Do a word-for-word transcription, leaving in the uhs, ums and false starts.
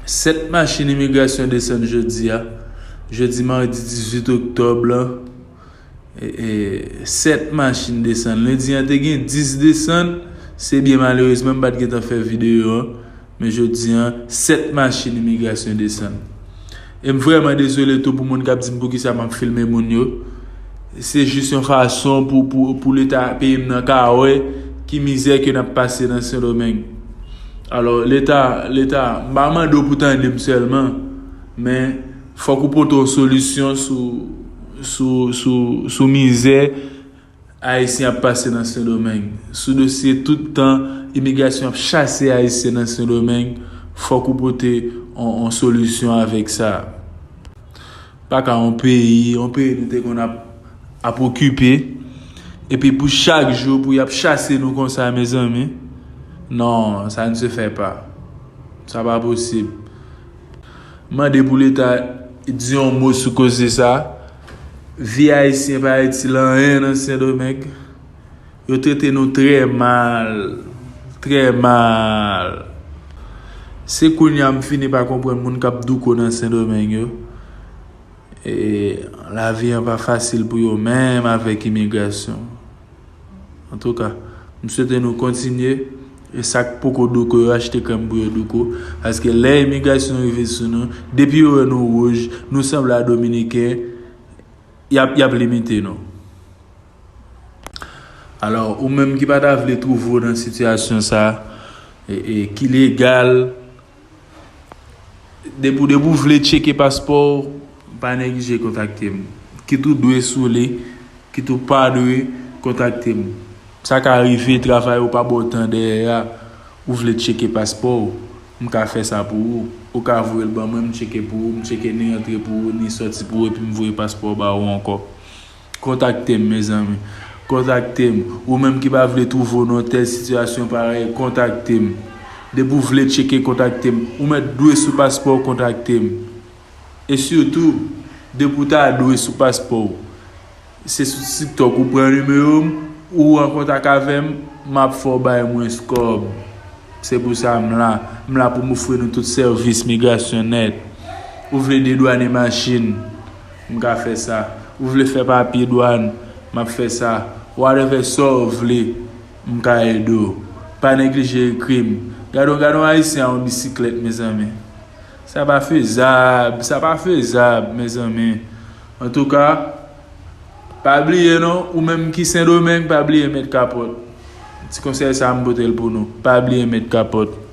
Sèt machin imigrasyon desann jodi a. Jodi madi dizuit oktòb lan, e, e, sèt machin desann. Lendi an te gen dis desann, se byen malerezman m pa t gentan fè videyo an, men jodi an, sèt machin imigrasyon desann. E m vrèman dezole tou pou moun k ap di m poukisa m ap filme moun yo. Se jis yon fason pou, pou, pou Leta peyi m nan ka wè ki mizè ke n ap pase nan Sendomeng. Alò, Leta, Leta, m pa mande w pou tande m sèlman, men fòk ou pote yon solisyon sou, sou, sou, sou mizè Ayisyen ap pase nan Sendomeng. Sou dosye tout tan imigrasyon ap chase Ayisyen nan Sendomeng, fòk ou pote yon, yon solisyon avèk sa. Pa ka yon peyi, yon peyi nou te konn ap, ap okipe, epi pou chak jou pou y ap chase nou konsa, mezanmi. Non, ça ne se fait pas. Sa pa posib. Mande pou Leta di yon mo sou koze sa. Vi Ayisyen pa itil anyen nan Sendomeng. Yo trete nou trè mal, trè mal. Se kounye a m fini pa konprann moun k ap douko nan Sendomeng yo. E lavi an pa fasil pou yo menm avèk imigrasyon. Antouka, m swete nou kontinye. E sa k poko douko yo achte krèm pou yo douko. Paske lè imigrasyon rive sou nou, depi yo wè nou wouj, nou sanble a Dominiken, y ap, y ap limite nou. Alò, ou menm ki pa ta vle twouve w nan sitiyasyon sa, e, e, ki legal, depi, depi w vle tcheke paspò w, pa neglije kontakte m. Kit ou dwe sou li, kit ou pa dwe, kontakte m. Sa ka rive, travay ou pa ba w tan dèyè a, ou vle tcheke paspò w, m ka fè sa pou ou. Ou ka voye l ban mwen, m tcheke pou ou, m tcheke ni antre pou ou, ni sòti pou ou, epi m voye paspò w ba ou ankò. Kontakte m, mezanmi. Kontakte m. Ou menm ki pa vle twouve w nan tèl sitiyasyon parèy, kontakte m. Depi w vle tcheke, kontakte m. Ou mèt dwe sou paspò w, kontakte m. E sitou, depi w ta dwe sou paspò w, se sou TikTok ou pran nimewo m, ou an kontak avè m, m ap fè w bay mwens kòb. Se pou sa m la. M la pou m ofri nou tout sèvis migrasyon nèt. Ou vle dedwane machin, m ka fè sa. Ou vle fè papye dwàn, m ap fè sa. Whatever sa w vle, m ka ede w. Pa neglije ekri m. Gade yon, gade yon Ayisyen a yon bisiklèt, mezanmi. Sa pa fezab, sa pa fezab, mezanmi. Antouka, pa bliye non, ou menm ki Sendomeng, pa bliye met kapòt. Ti konsèy sa a m pote l pou nou. Pa bliye met kapòt.